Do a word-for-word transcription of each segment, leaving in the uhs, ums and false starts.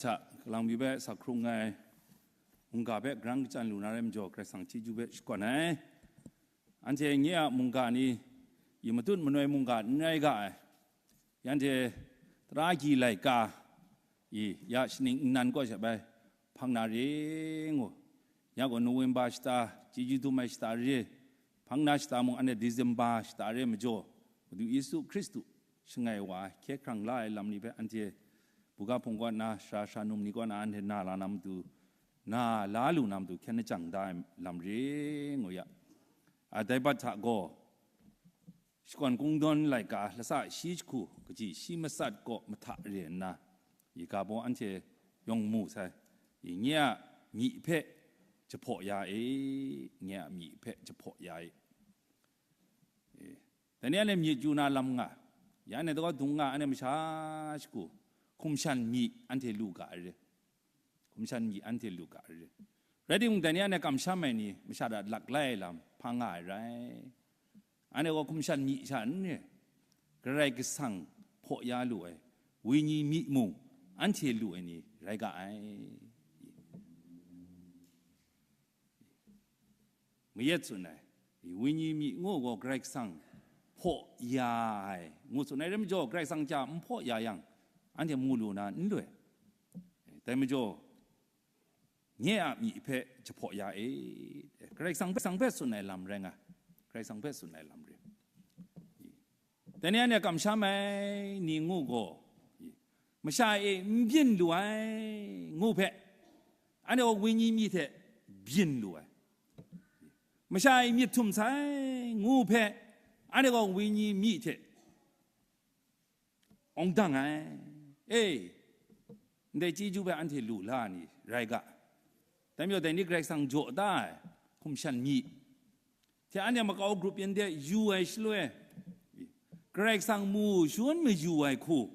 Hta, Kalang mi hpe sa hkrung ai mungga hpe grang kachyan lu na rai majaw, Karai Kasang chyeju hpe shakawn ai. Anhte nye a mungga ni, yi matut manoi mungga n rai ga ai. Yanhte tara gyi laika, yi, ya shaning nnan kaw sha bai hpang na re ngu. Ya gaw November shata, chyeju dum ai shata re, hpang na shata mung anhte December shata re majaw, Madu Yesu Hkristu shangai wa ai, hkye hkrang la ai lam ni hpe anhte buga hpung kaw na, sara sara num ni kaw na anhte na la na matu, na la lu na matu hkyen lajang da ai lam re ngu ya. A, dai bat hta gaw, shakawn kungdawn laika lasa shi jahku kaji shi matsat kaw mahta re nna, yi ga baw anhte yawng mu sai, yi nye a myi hpe jahpaw ya e, nye a myi hpe jahpaw ya e. E, dai ni anhte myit yu na lam nga, ya anhte daw dung nga, anhte masha shagu hkum shan myi anhte lu ga ai re. Hkum shan myi anhte lu ga ai re. Rai timung, dai ni anhte kamsham ai ni masha hta laklai ai lam hpa nga ai rai. Anhte gaw hkum shan myi sha n re, Karai Kasang hpaw ya lu ai, wenyi myi mung anhte lu ai ni rai ga ai. Mayat tsun ai, wenyi myi ngu gaw Karai Kasang hpaw ya ai, ngu tsun ai rai majaw, Karai Kasang hta n hpaw ya yang, anhte mu lu na n loi. Dai majaw, nye a myi hpe jahpaw ya e. Karai Kasang hpe, Kasang hpe tsun ai lam rai nga, Karai Kasang hpe tsun ai lam rai. Dai ni anhte kamsham ai ni ngu gaw, masha e n byin lu ai ngu hpe, anhte gaw wenyi myi hte byin lu ai. Masha e myit htum sai ngu hpe, anhte gaw wenyi myi hte awng dang ai. E, ndai chyeju hpe anhte lu la ni rai ga. Dai majaw, dai ni Karai Kasang jaw da ai hkum shan myi hte anhte makau grup yin de yu ai shaloi, Karai Kasang mu shangun mayu ai hku,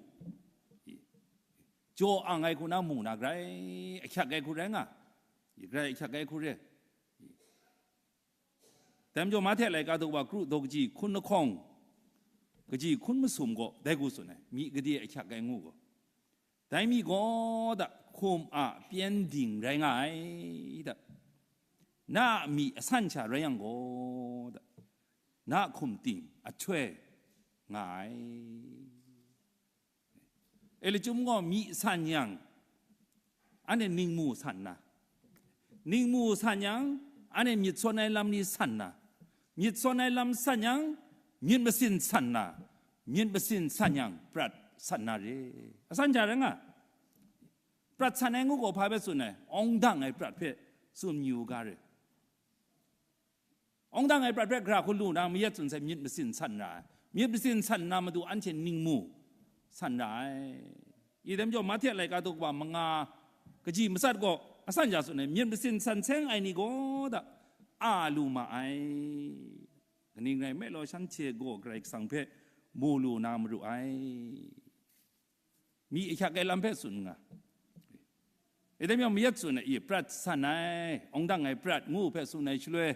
jaw ang ai hku na mu na, grai ahkyak ai hku rai nga, grai ahkyak ai hku re. Dai majaw, Mahte laika daw wa kru daw kaji hkun lahkawng, kaji hkun masum gaw dai hku tsun ai, myi gade ahkyak ai ngu gaw, dai myi gaw da hkum a pyengdin rai nga ai da, na a myi asan sha rai yang gaw da, na a hkum ting ahtoi nga ai. E, lachyum gaw myi san yang, anhte ningmu san na, ningmu san yang, anhte myit sawn ai lam ni san na, myit sawn ai lam san yang, myit masin san na, myit masin san yang, prat san na re. Asan sha rai nga, prat san ai ngu gaw hpa hpe tsun ai, awng dang ai prat hpe tsun yu ga re. Awng dang ai prat hpe gara hku lu na, mayat tsun sai, myit masin san ra ai. Myit masin san na matu anhte ningmu san ra ai. I dai majaw, Mahte laika daw wa manga, kaji matsat gaw asan sha tsun ai, myit masin san seng ai ni gaw da a lu ma ai. Kaning rai nme law, shanhte gaw Karai Kasang hpe mu lu na maru ai. Myi ahkyak ai lam hpe tsun nga. E, dai majaw, mayat tsun ai, i, prat san ai, awng dang ai prat ngu hpe tsun ai shaloi,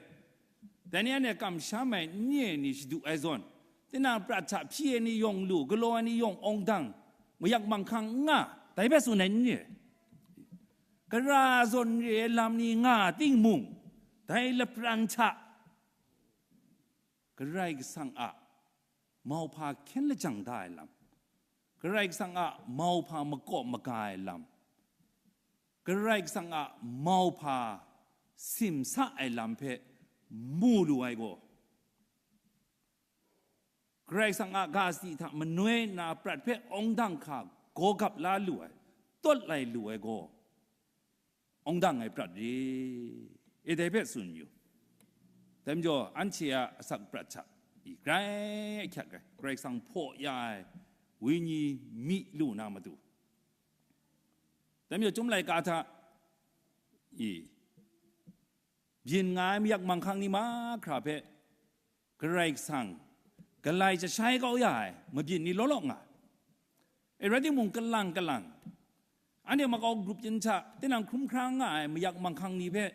dai ni anhte kamsham ai n-, nye ni shadu ai zawn, tinang prat hta hpyi ai ni yawng lu, galaw ai ni yawng awng dang, mayak manghkang n nga, dai hpe tsun ai n-, nye. Gara zawn re ai lam ni nga timung, dai lapran hta Karai Kasang a mauhpa hkyen lajang da ai lam, Karai Kasang a mauhpa makaw maga ai lam, Karai Kasang a mauhpa simsa ai lam hpe mu lu ai gaw, Karai Kasang a ga sadi hta manoi nna prat hpe awng dang hka gawgap la lu ai, tawt lai lu ai gaw, awng dang ai prat re, e, dai hpe tsun yu. Dai majaw, anhte a asak prat hta, i, grai ahkyak ai, Karai Kasang hpaw ya ai wenyi myi lu na matu. Dai majaw, Chyum laika hta, i, byin nga ai mayak manghkang ni mahkra hpe Karai Kasang galai jashai kau ya ai mabyin ni law law nga. E, rai timung, kalang kalang, anhte makau grup yin hta tinang hkrum hkra nga ai mayak manghkang ni hpe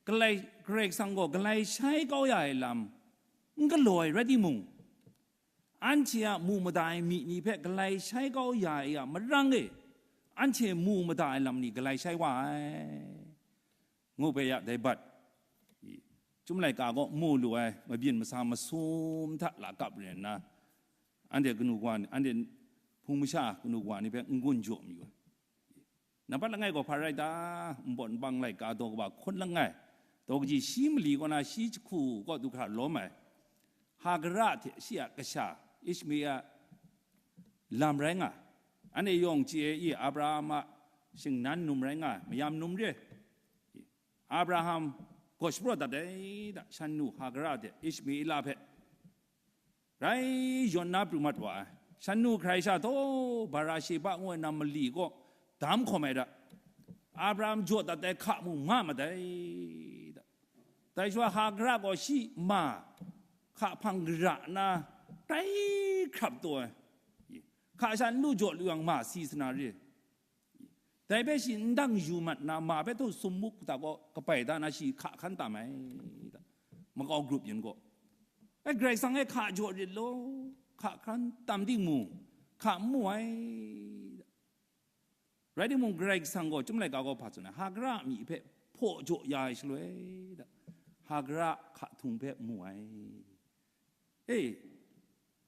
galai, Karai Kasang gaw galai shai kau ya ai lam n galaw ai rai timung, anhte a mu mada ai myi ni hpe galai shai kau ya ai a marang e, anhte mu mada ai lam ni galai shai wa ai, ngu pe ya dai bat. Chyum laika gaw mu lu ai mabyin masa masum hta lakap rin nna, anhte kanu kawa ni, anhte hpung masha kanu kawa ni hpe n-gun jaw mayu ai. Nampat langai gaw hpa rai ta? Npawt npang laika daw kaba hkun langai, daw kaji shi mali kaw na shi jahku kaw du hkra lawm ai Hagara hte shi a kasha Ishmael a lam rai nga. Anhte yawng chye i, Abraham a shingnan num rai nga, mayam num re. Abraham gaw shapraw dat ai da, shan nu Hagara hte Ishmaela hpe rai yawn na pru mat wa ai. Shan nu hkrai sha taw, Barasheba ngu ai nam mali kaw dam hkawm ai da, Abraham jaw dat ai hka mu nga mat ai da. Dai sha Hagara gaw shi ma hka hpang gara na tai hkrap taw ai. Hka sha n lu jaw lu yang ma si sa na re. Dai hpe shi n dang yu mat na, ma hpe htaw sum muk hta gaw kabai da na, shi hka hkan tam ai da, makau grup yin gaw. E, Karai Kasang e hka jaw rit law, hka hkan tam ting mu, hka n mu ai da. Rai timung, Karai Kasang gaw Chyum laika gaw hpa tsun ai, Hagara a myi hpe hpaw jaw ya ai shaloi da, Hagara hka htung hpe mu ai. E,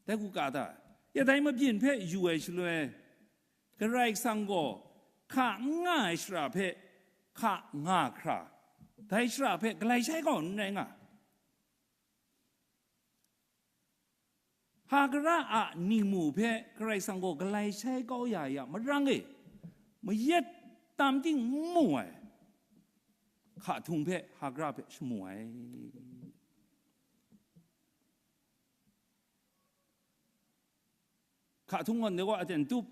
dai hku ka ta? Ya dai mabyin hpe yu ai shaloi, Karai Kasang gaw hka n nga ai shara hpe hka nga hkra, dai shara hpe galai shai kau n rai nga. Hagara a ningmu hpe Karai Kasang gaw galai shai kau ya ya marang e, mayat tam ting n mu ai hka htung hpe Hagara hpe shamu ai. Hka htung gaw ndai gaw aten tup,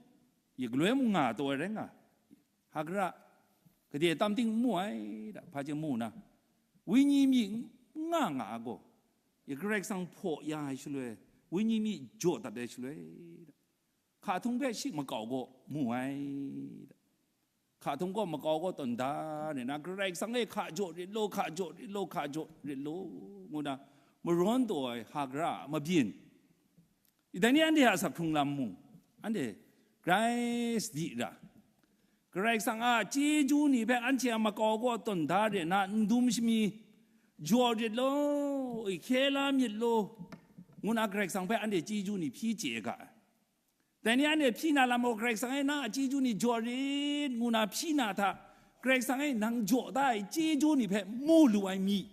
yi galoi mung nga taw ai rai nga. Hagara, gade tam ting n mu ai da, hpa chye mu na, wenyi myi n nga nga a gaw, yi Karai Kasang hpaw ya ai shaloi, wenyi myi jaw dat ai shaloi da, hka htung hpe shi makau gaw mu ai da. Hka htung gaw makau gaw tawn da re na, Karai Kasang e hka jaw rit law, hka jaw rit law, hka jaw rit law, ngu na marawn taw ai Hagara a mabyin. Dai ni anhte a asak hkrung lam mung, anhte grai sadi ra. Karai Kasang a chyeju ni hpe anhte a makau gaw tawn da re na, n dum shami, jaw rit law, hkye la myit law, ngu na Karai Kasang hpe anhte chyeju ni hpyi chye ga ai. Dai ni anhte hpyi na lam gaw, Karai Kasang e na a chyeju ni jaw rit, ngu na hpyi na hta, Karai Kasang e nang jaw da ai chyeju ni hpe mu lu ai myi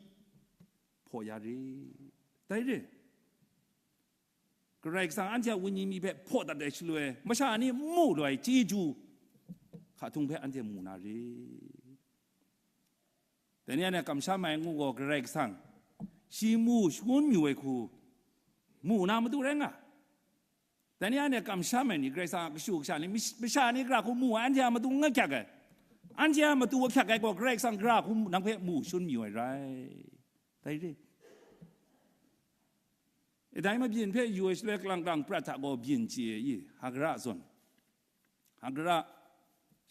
hpaw ya rit. Dai re, Karai Kasang anhte a wenyi myi hpe hpaw dat ai shaloi, masha ni n mu lu ai chyeju hka htung hpe anhte mu na re. Dai ni anhte kamsham ai ngu gaw, Karai Kasang shi mu shangun mayu ai hku mu na matu rai nga. Dai ni anhte kamsham ai ni, Karai Kasang a kashu kasha ni, mish-, masha ni gara hku mu ai, anhte a matu n ahkyak ai. Anhte a matu ahkyak ai gaw, Karai Kasang gara hku nang hpe mu shangun mayu ai rai. Dai re. E, dai mabyin hpe yu ai shaloi, kalang kalang prat hta gaw byin chye ai, Hagara zawn. Hagara,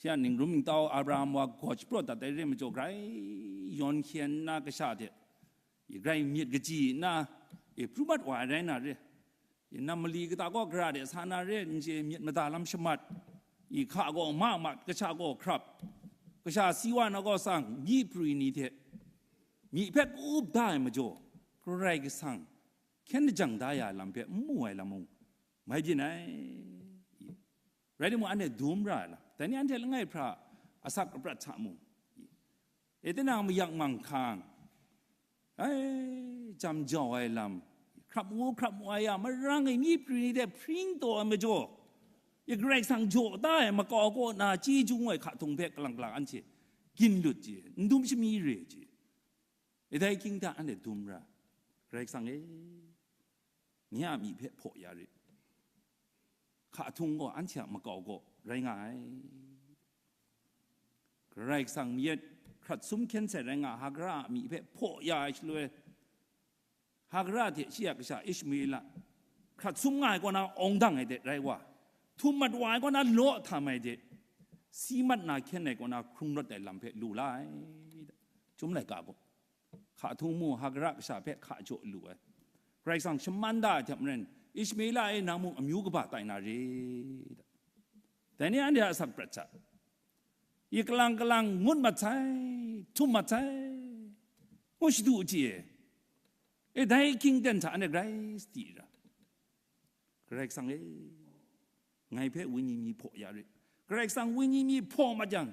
shi a ningrum ningtau Abraham wa gaw shapraw dat ai re majaw, grai yawn hkyen nna kasha hte, e, grai myit kaji nna, e, pru mat wa ai rai na re. E, nam mali kata gaw gara de sa na re, n chye myit mada lam shamat, e, hka gaw ma mat, kasha gaw hkrap, kasha si wa na gaw tsang, myi prwi ni hte myi hpe ka-up da ai majaw, Karai Kasang hkyen lajang da ya ai lam hpe n mu ai lam mung mai byin ai. Rai timung, anhte dum ra ai lam, dai ni anhte langai hpra asak aprat hta mung, e, tinang mayak manghkang, ai, jam jau ai lam, hkrap ngu hkrap mu ai a marang e, myi prwi ni hte hpring taw ai majaw, e, Karai Kasang jaw da ai makau kaw na chyeju ai hka htung hpe kalang kalang anhte gin lut ji, n dum shami re ji. E, dai hkying hta anhte dum ra, Karai Kasang e, nye a myi hpe hpaw ya rit. Hka htung gaw anhte a makau gaw rai nga ai. Karai Kasang mayat hkrat sum hkyen sai rai nga, Hagara a myi hpe hpaw ya ai shaloi, Hagara hte shi a kasha Ishmaela hkrat sum nga ai kaw na awng dang ai de rai wa, htum mat wa ai kaw na law htam ai de, si mat na hkyen ai kaw na hkrung rawt ai lam hpe lu la ai. Chyum laika gaw, hka htung mu, Hagara kasha hpe hka jaw lu ai. Karai Kasang shaman da ai hte maren, Ishmaela e, nang mung amyu kaba tai na re. Dai ni anhte a asak prat hta, Yi kalang kalang ngut mat sai, htum mat sai, ngu shadu chye. E, dai hkying ten hta anhte grai sadi ra. Karai Kasang e, ngai hpe wenyi mi hpaw ya rit. Karai Kasang wenyi mi hpaw mat yang,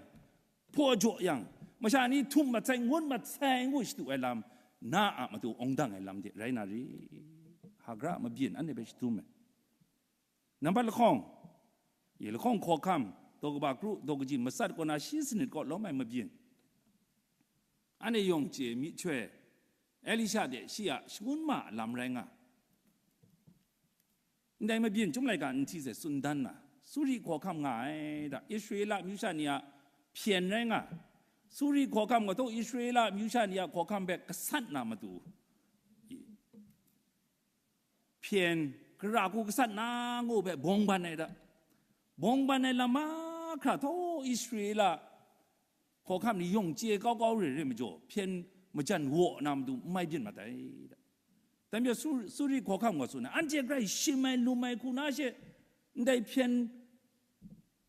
hpaw jaw yang, masha ni htum mat sai, ngut mat sai, ngu shadu ai lam, na a matu awng dang ai lam de rai na rit. Hagra mabyin anhte hpe shadum ai. Nambat lahkawng, yi lahkawng hkawhkam, daw kaba kru, daw kaji matsat kaw na shi sanit kaw lawm ai mabyin. Anhte yawng chye myihtoi, Elisha de shi a shangun ma a lam rai nga. Ndai mabyin chyum laika n hti se tsun dan na, Suri hkawhkam nga ai da, Israela amyu sha ni a hpyen rai nga. Suri hkawhkam gaw taw Israela amyu sha ni a hkawhkam hpe gasat na matu, hpyen, gara hku gasat na ngu hpe bawng ban ai da. Bawng ban ai lam mahkra htaw Israela hkawhkam ni yawng chye kau kau re re majaw, hpyen majan waw na matu n mai byin mat ai da. Dai majaw Su-, Suri hkawhkam gaw tsun ai, anhte grai shim ai, lum ai hku na she, ndai hpyen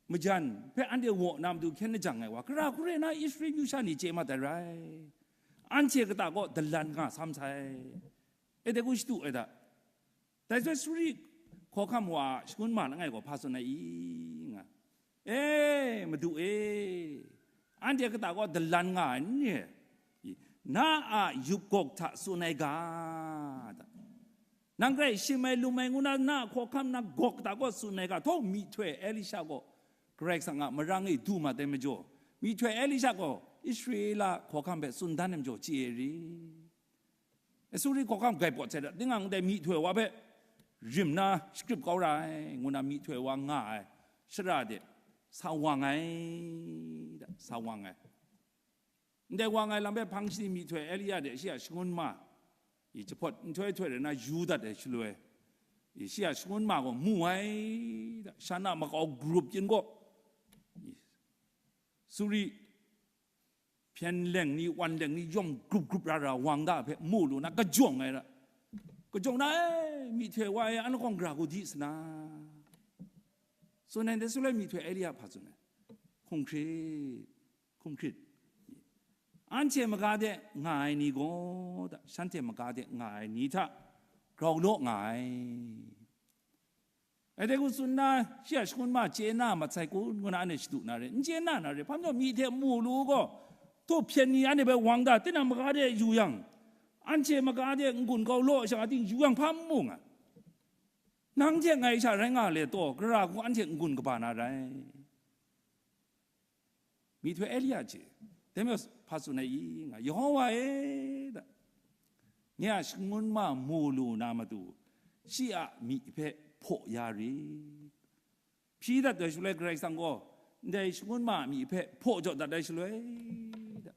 majan hpe anhte waw na matu hkyen lajang ai wa, gara hku re na Israel amyu sha ni chye mat ai rai. Anhte kata kaw dalan nga sam sai. E, dai hku shadu ai da. Dai hte Suri hkawhkam wa a shangun ma langai gaw hpa tsun ai i, nga, E, Madu e, anhte kata gaw dalan nga ai n re? Na a yup gawk hta tsun ai ga, da. Nang grai shim ai, lum ai ngu na, na a hkawhkam na gawk hta gaw tsun ai ga, htaw myihtoi Elisha gaw Karai Kasang a marang e du mat ai majaw, myihtoi Elisha gaw Israela hkawhkam hpe tsun dan ai majaw chye ai rit? Suri hkawhkam grai pawt sai da, tinang ndai myihtoi wa hpe rim na shakrip kau ra ai, ngu na myihtoi wa nga ai shara de sa wang ai, da, sa wang ai. Ndai wang ai lam hpe hpang shani myihtoi Elia de shi a shangun ma, i jahpawt nhtoi htoi rai na yu dat ai shaloi, i shi a shangun ma gaw mu ai, da, shan a makau grup yin gaw, i Suri hpyen leng ni, wan leng ni yawng grup grup ra ra wang da hpe mu lu na, kajawng ai ra. Kajawng na, e, myihtoi wa e, an lahkawng gara hku di sana. Tsun ai ndai shaloi myihtoi Elia hpa tsun ai? Hkum hkrit, hkum hkrit. Anhte maga de nga ai ni gaw, da, shanhte maga de nga ai ni hta grau law nga ai. Ai dai hku tsun nna, shi a shangun ma chye na mat sai kun, ngu na anhte shadu na re, n chye na na re, hpa majaw myi hte mu lu gaw, htaw hpyen ni anhte hpe wang da, tinang maga de yu yang, anhte maga de n-gun kau law shang ating yu yang hpa n mu nga. Nang hte ngai sha rai nga le taw, gara hku anhte n-gun kaba na rai. Myihtoi Elia chye. Dai majaw hpa tsun ai i, nga, Yehova e, da, nye a shangun ma mu lu na matu, shi a myi hpe hpaw ya rit. Hpyi dat ai shaloi Karai Kasang gaw ndai shangun ma a myi hpe hpaw jaw dat ai shaloi, da,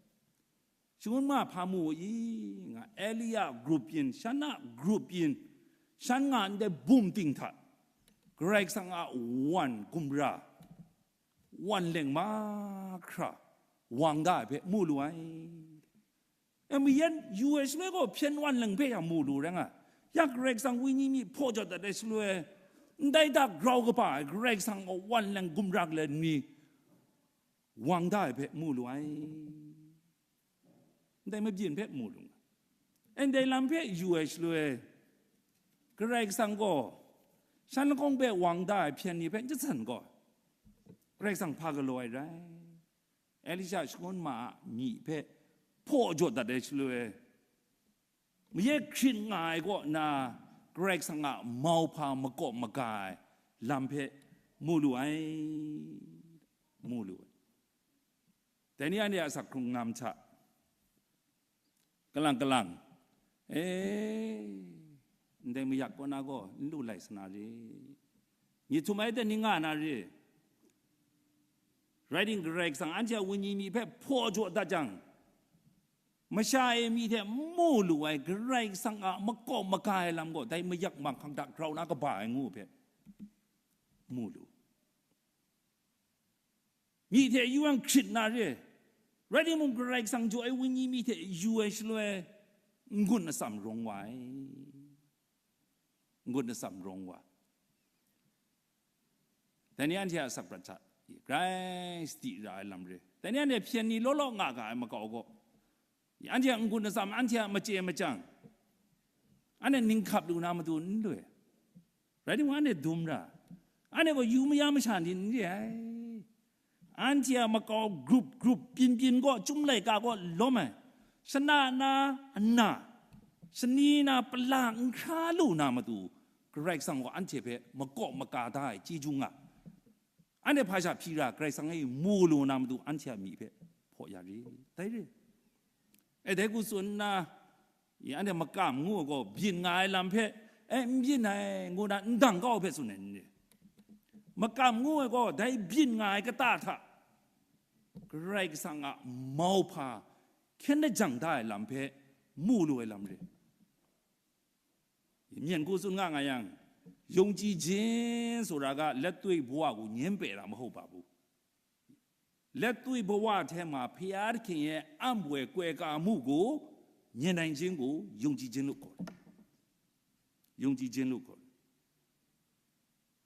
shangun ma hpa mu i, nga, Elia grup yin, shan a grup yin, shan nga ndai bum ting hta Karai Kasang a wan gumra, wan leng mahkra wang da ai hpe mu lu ai. E, mayan yu ai shaloi gaw hpyen wan leng hpe yang mu lu rai nga, ya Karai Kasang wenyi myi hpaw jaw dat ai shaloi, ndai hta grau kaba ai Karai Kasang a wan leng gumra galan ni wang da ai hpe mu lu ai. Ndai mabyin hpe mu lu nga. E, ndai lam hpe yu ai shaloi, Karai Kasang gaw shan lahkawng hpe wang da ai hpyen ni hpe n jasan gaw, Karai Kasang hpa galaw ai rai? Elisha shangun ma a myi hpe hpaw jaw dat ai shaloi, maye hkrit nga ai kaw na, Karai Kasang a mauhpa makaw maga ai lam hpe mu lu ai, mu lu ai. Dai ni anhte a asak hkrung lam hta, kalang kalang, e, ndai mayak kaw na gaw n lu lai sa na re. Myi htum ai hte ni nga na re. Rai timung, Karai Kasang anhte a wenyi myi hpe hpaw jaw dat jang, masha e myi hte mu lu ai Karai Kasang a makaw maga ai lam gaw dai mayak manghkang hta grau na kaba ai ngu hpe mu lu. Myi hte yu yang hkrit na re. Rai timung, Karai Kasang jaw ai wenyi myi hte yu ai shaloi, n-gun atsam rawng wa ai. N-gun atsam rawng wa. Dai ni anhte a asak prat hta, Grai sadi ra ai lam re. Dai ni anhte hpyen ni law law nga ga ai makau gaw, anhte a n-gun atsam, anhte a machye machyang, anhte ninghkap lu na matu n lu ai. Rai timung, anhte dum ra, anhte gaw yu maya masha ni n re ai. Anhte a makau grup grup byin byin gaw, chyum laika gaw lawm ai, shana na ana, shani na pala n hkra lu na matu, Karai Kasang gaw anhte hpe makaw maka da ai chyeju nga. Anhte hpa sha hpyi ra, Karai Kasang e mu lu na matu, anhte a myi hpe hpaw ya re, dai re. E, dai hku tsun nna, i, anhte makam ngu ai gaw, byin nga ai lam hpe, e, n byin ai, ngu na ndang kau ai hpe tsun ai ni? Makam ngu ai gaw, dai byin nga ai kata hta Karai Kasang a mauhpa hkyen lajang da ai lam hpe mu lu ai lam re. မြင်ကိုယ်စွမ်းငါငါယံ ယုံကြည်ခြင်းဆိုတာက လက်တွေ့ဘဝကို ငြင်းပယ်တာ မဟုတ်ပါဘူး။ လက်တွေ့ဘဝထဲမှာ ဘုရားသခင်ရဲ့ အံ့ဘွယ်ကွဲကမှုကို မြင်နိုင်ခြင်းကို ယုံကြည်ခြင်းလို့ခေါ်တယ်။ ယုံကြည်ခြင်းလို့ခေါ်တယ်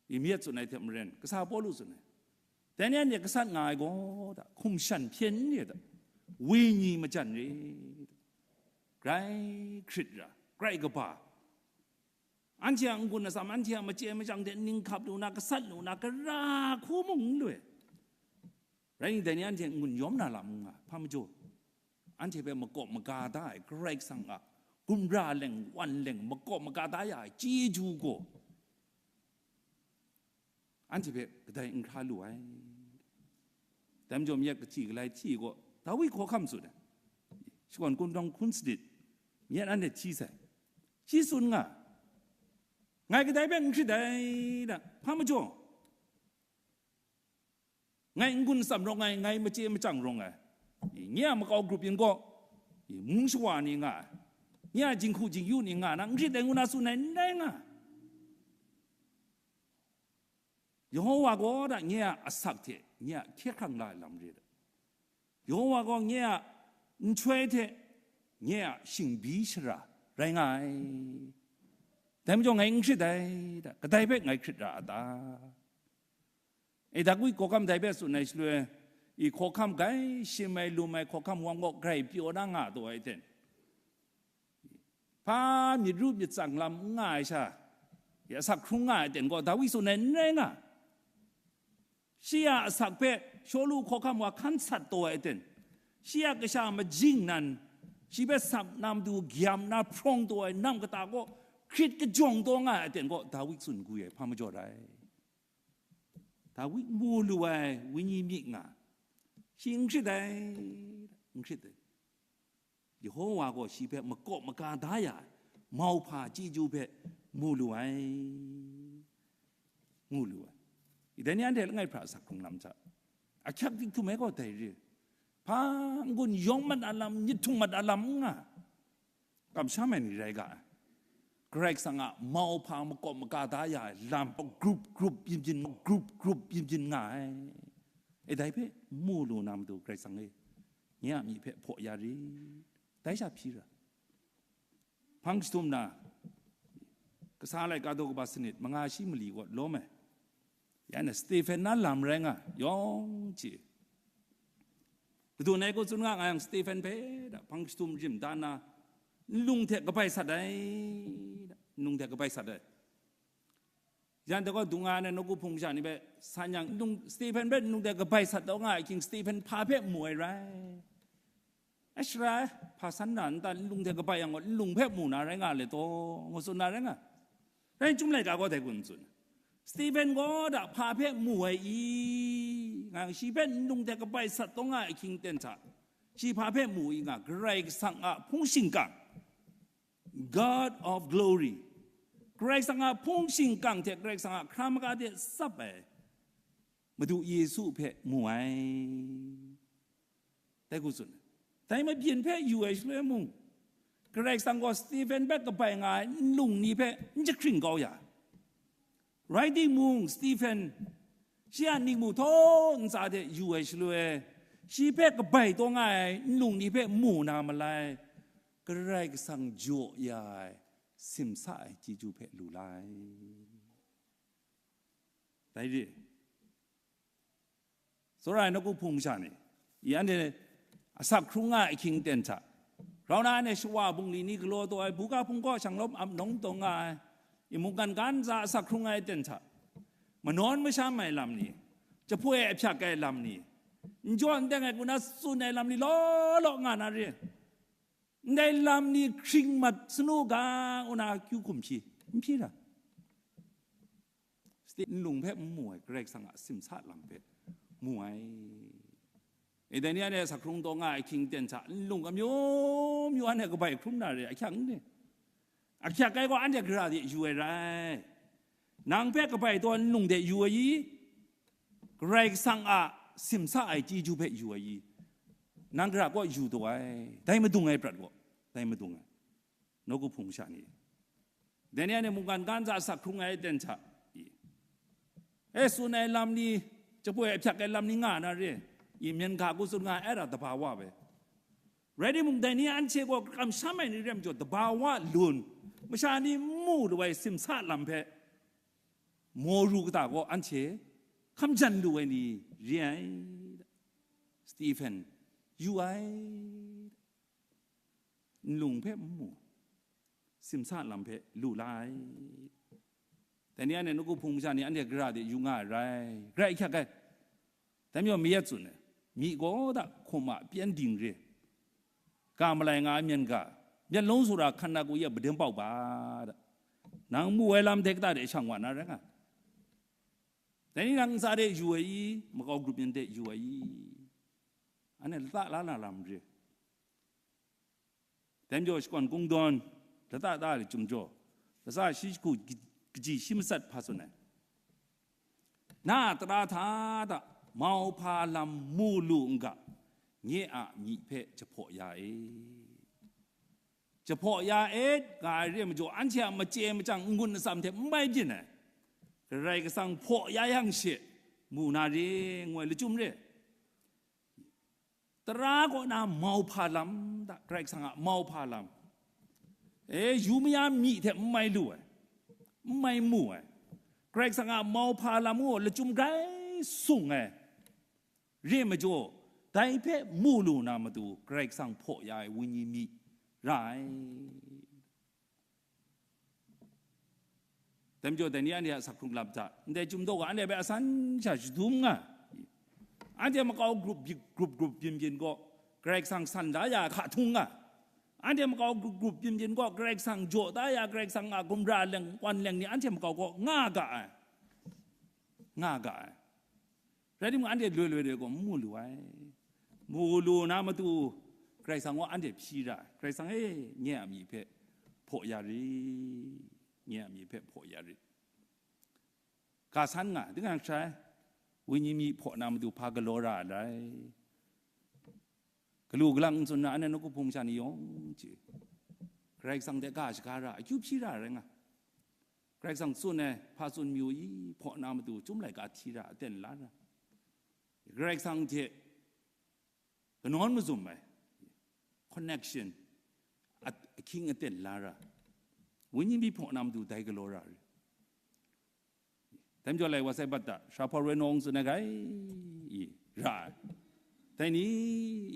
။ ဒီမျက်စွန်တိုင်းထက်မရင် ကစားပေါ်လို့စွန်တိုင်း တနည်းနဲ့ ကစတ်ငါကို ဒါ ခုံရှန်ဖြင်းနေတာ ဝိညာဉ်မကြံ့နေ ဂရိုင်းခရစ်ရာ ဂရိုင်းကပါ အန်တီအငုံနစမ် အန်တီအမကျဲမကျန်တဲ့ နင်းခပ်လို့နာ ကစတ်လို့နာ ကရာခုမုံလွဲ ရိုင်းတနည်းအန်တီအငုံယွမ်နာလာမုံငါ ဖမ်းကြိုး အန်တီပဲမကော့မကားသား ဂရိုင်းဆန်က ဂုံရာလင် ဝန်လင် မကော့မကားသားရ ကြေးကျူးကို အန်တီပဲကတိုင်အခါလိုဝိုင်း တမ်းကြောင့် မျက်ကကြည့်ကလိုက်ကြည့်ကို ဒါဝိတ်ခေါ်ခမ်ဆိုတယ်။ ရှွန်ကွန်တောင်ခွန်းစဒစ် မျက်အန်နဲ့ချီးဆိုင် ချီးစွန်းငါ ငါကတိုင်ပဲ ငှစ်တိုင်ဒါ ဖမ်းမကျော် ငါငုံစမ်ရောငါ ငါမကြေးမကျန်ရောငါ ညမကောက် group ရင်ကို မုန်းရွှာနေငါ ညကျင်ခုကျင်ယူနေငါ ငှစ်တိုင်ငုံနာဆူနိုင်နိုင်ငါ ယေဟောဝါကောဒညေအအစက်တဲ့ညေခဲခရံလာလမ်ရတဲ့ယေဟောဝါကောညေအန်ချွဲတဲ့ညေအရှင်ဘီရှရာရိုင်းငါတမ်းကြောင့်ငါငှစ်တိုင်ကတိုင်ပဲငါခရစ်ရာအတာ အဲဒါကွီကောကမ်တိုင်ပဲဆိုနေလွဲ อีขอคำไกลชิมไม่รู้ไม่ขอคำวังก็ไกลเปียวนะงาตัวไอ้เต็น ဖာမြစ်ရုပ်မြစ်စံလမ်ငါအရှာရဆက်ခုံငါအတင်ကောဒါဝိဆိုနေနဲငါရှီယအဆက်ပဲရှောလူခေါ်ခမ်ဝါခန်းဆက်တော်အတင်ရှီယကရှာမဂျင်းနန်ရှီပဲဆက်နမ်ဒူgyamနာဖျုံတော်အနမ်ကတာကိုခရစ်ကကြုံတော်ငါအတင်ကောဒါဝိစွန်ကူရဲ့ဖာမကြော်တိုင်းဒါဝိမူလူဝဲဝိညာဉ်မြစ်ငါရှီငှစ်တိုင်းငှစ်တိုင်း ယေဟောဝါကောရှီဖက်မကော့မကားသားရမောက်ဖာကြီးကျိုးဖက်မူလူဝိုင်းမူလူဝိုင်းဒီတနည်းအားဖြင့်ငါ့ဖျားအစခုံလမ်းချအချက်တိခုမဲကော့တိုင်ရီဖာငုံယောင်းမတ်အလမ်ညစ်ထုံမတ်အလမ်ငါကမ်ဆာမဲနီရိုင်ဂါ Christ ကမောက်ဖာမကော့မကားသားရလမ်း group group ပြင်းပြင်း group group ပြင်းပြင်းငါအဲဒါဖက်မူလူနာမတူ Christ က ညမီဖက်ဖော်ရရီတိုင်ရှာဖြီရာဖန်းကစတုမ်နာကစားလိုက်ကတော့ကပါစနစ်မငါရှိမလီကိုလောမဲရန်စတေဖန်နာလမ်ရဲငါယောင်ချီဘဒုန်အဲကိုစွန်ငါငါယံစတေဖန်ဖဲဒါဖန်းကစတုမ်ရင်ဒါနာနုံထဲကပိုက်ဆတ်တိုင်းနုံထဲကပိုက်ဆတ်တိုင်း ယန်တကောဒုံငါနဲ့နှုတ်ကဖုံကချာနေပဲဆာညံနုံစတေဖန်ပဲနုံတဲ့ကပိုက်ဆတ်တော့ငါအချင်းစတေဖန်ဖာဖက်မူဝဲရယ်အရှရာဖာဆန်နန်တန်နုံတဲ့ကပိုက်အောင်နုံဖက်မူနာရဲငါလေတော့ငိုစွန်နာရဲငါရဲကျုံးလိုက်ကားကောတဲ့ကွန်စွန်စတေဖန်ကောဒါဖာဖက်မူဝဲဤငါရှိဖက်နုံတဲ့ကပိုက်ဆတ်တော့ငါအချင်းတန်ချာရှိဖာဖက်မူဤငါဂရိုက်ဆန်အဖုံးရှင်ကံ God of glory ဂရိုက်ဆန်အဖုံးရှင်ကံတဲ့ဂရိုက်ဆန်အခရမကတဲ့စပ်ပဲ မတူယေရှုဖက်မူဝိုင်းတဲကူစွန်တိုင်မပြင်းဖက်ယူဝဲရှလွဲမူဂရိုက်ဆန်ကောစတေဖန်ဘက်ကပိုင်ငါနုံနီဖက်ညခရင်ကောရရိုက်ဒီမူစတေဖန်ရှီယနိမူထောနစာတဲ့ယူဝဲရှလွဲရှီဖက်ကပိုင်တော့ငါနုံနီဖက်မူနာမလိုက်ဂရိုက်ဆန်ကြော်ရစင်စအိုင်ជីဂျူဖက်လူလိုက်တိုင်ရီ Tsawra ai nawku hpung masha ni, i anhte asak hkrung nga ai ahkying aten hta, grau na anhte shawa bungli ni galaw taw ai, buga hpung kaw shanglawm ap nawng taw nga ai, i mungkan ga ntsa asak hkrung ai aten hta, manawn masham ai lam ni, jahpoi ahpyak ai lam ni, n jaw n teng ai hku na tsun ai lam ni law law nga na re. Ndai lam ni hkring mat sanu ga, ngu na akyu hkum hpyi, n hpyi ra. State nlung hpe n mu ai, Karai Kasang a simsa lam hpe mu ai. E, dai ni anhte asak hkrung taw nga ai ahkying aten hta, nlung amyu myu anhte kabai hkrum na re, ahkyang n ni? Ahkyak ai gaw anhte gara de yu ai rai. Nang hpe kabai taw nlung de yu ai i? Karai Kasang a simsa ai chyeju hpe yu ai i? Nang gara kaw yu taw ai, dai madung ai prat gaw, dai madung ai. Nawku hpung masha ni, dai ni anhte mungkan ga ntsa asak hkrung ai aten hta i? E, tsun ai lam ni, jahpoi ahpyak ai lam ni nga na re, i, myen ga hku tsun nga ai, ara dabawa bai. Rai timung, dai ni anhte gaw kamsham ai ni rai majaw, dabawa lun, masha ni n mu lu ai simsa lam hpe, moru kata gaw anhte hkam jan lu ai ni re ai. Stephen yu ai, nlung hpe n mu, simsa lam hpe lu la ai. Dai ni anhte nawku hpung masha ni anhte gara de yu nga ai rai, grai ahkyak ai. Dai majaw, Mayat tsun ai, myi gaw da hkum a pyengdin re, ga malai nga ai myen ga, myit lung sara hkan na ku ya padin pau ba da, nang mu ai lam hte kata de shang wa na rai nga. Dai ni nang ntsa de yu ai i? Makau grup yin de yu ai i? Anhte lata la na lam re. Dai majaw, shakawn kungdawn lata ta ai chyum jaw, lata shi jahku kaji shi matsat hpa tsun ai. Na a tara hta da mauhpa lam mu lu n ga, nye a myi hpe jahpaw ya e. Jahpaw ya e, nga ai re majaw, anhte a machye machyang n-gun atsam hte n mai byin ai, Karai Kasang hpaw ya yang she, mu na re, ngu ai lachyum re. Tara kaw na mauhpa lam da, Karai Kasang a mauhpa lam, e, yu maya myi hte n mai lu ai, n mai mu ai, Karai Kasang a mauhpa lam gaw lachyum grai sung ai, re majaw, dai hpe mu lu na matu, Karai Kasang hpaw ya ai wenyi myi ra ai. Dai majaw, dai ni anhte a asak hkrung lam hta, ndai chyum daw ga anhte hpe asan sha shadum nga, anhte makau grup grup grup byin byin gaw, Karai Kasang san da ya ai hka htung nga, anhte makau grup grup byin byin gaw, Karai Kasang jaw da ya, Karai Kasang a gumra leng wan leng ni anhte makau gaw nga ga ai, nga ga ai. Rai timung, anhte loi loi de gaw n mu lu ai. Mu lu na matu, Karai Kasang gaw anhte hpyi ra ai. Karai Kasang e, nye a myi hpe hpaw ya rit, nye a myi hpe hpaw ya rit. Ga san nga, dinghta hkrai, wenyi myi hpaw na matu hpa galaw ra ai? Galu galang n tsun na, anhte nawku hpung sha ni yawng chye, Karai Kasang hte ga shaga ra, akyu hpyi ra rai nga. Karai Kasang tsun ai, hpa tsun mayu i, hpaw na matu, chyum laika hti ra, aten la ra. Karai Kasang hte kanawn mazum ai connection, at-, ahkying aten la ra. Wenyi myi hpaw na matu dai galaw ra re. Dai majaw lai wa sai bat da, Sara Paul rai nawng tsun ai grai, i, ra ai. Dai ni,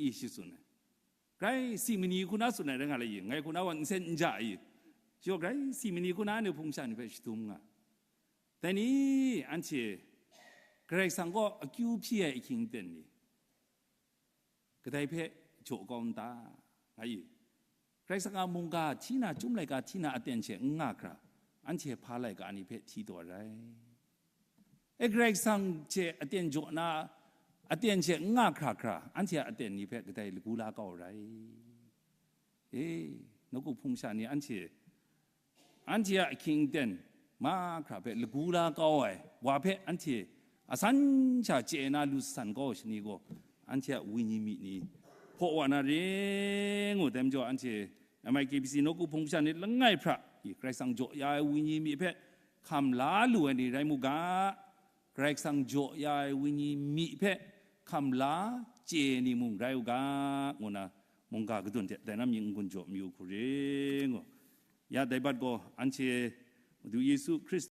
i, shi tsun ai. Grai si mani hku na tsun ai rai nga lai i, ngai hku na wa nsen n ja i. Shi gaw grai si mani hku na anhte hpung sha ni hpe shadum nga. Dai ni, anhte Karai Kasang kaw akyu hpyi ai ahkying aten ni, kadai hpe jaw kau n ta? Nga i, Karai Kasang a mungga hti na, chyum laika hti na aten she n nga hkra, anhte hpa laika ni hpe hti taw ai rai? E, Karai Kasang hte aten jaw na, aten she n nga hkra hkra, anhte a aten ni hpe kadai lagu la kau ai rai? E, nawku hpung sha ni anhte, anhte a ahkying aten mahkra hpe lagu la kau ai wa hpe anhte asan sha chye na lu san gaw, shani gaw anhte a wenyi myi ni hpaw wa na re ngu, dai majaw anhte M I K B C nawku hpung sha ni langai hpra, i, Karai Kasang jaw ya ai wenyi myi hpe hkam la lu ai ni rai mu ga, Karai Kasang jaw ya ai wenyi myi hpe hkam la chye ni mung rai u ga, ngu na mungga kadun hte dai na mying n-gun jaw mayu hku re ngu. Ya, dai bat gaw anhte Madu Yesu Hkristu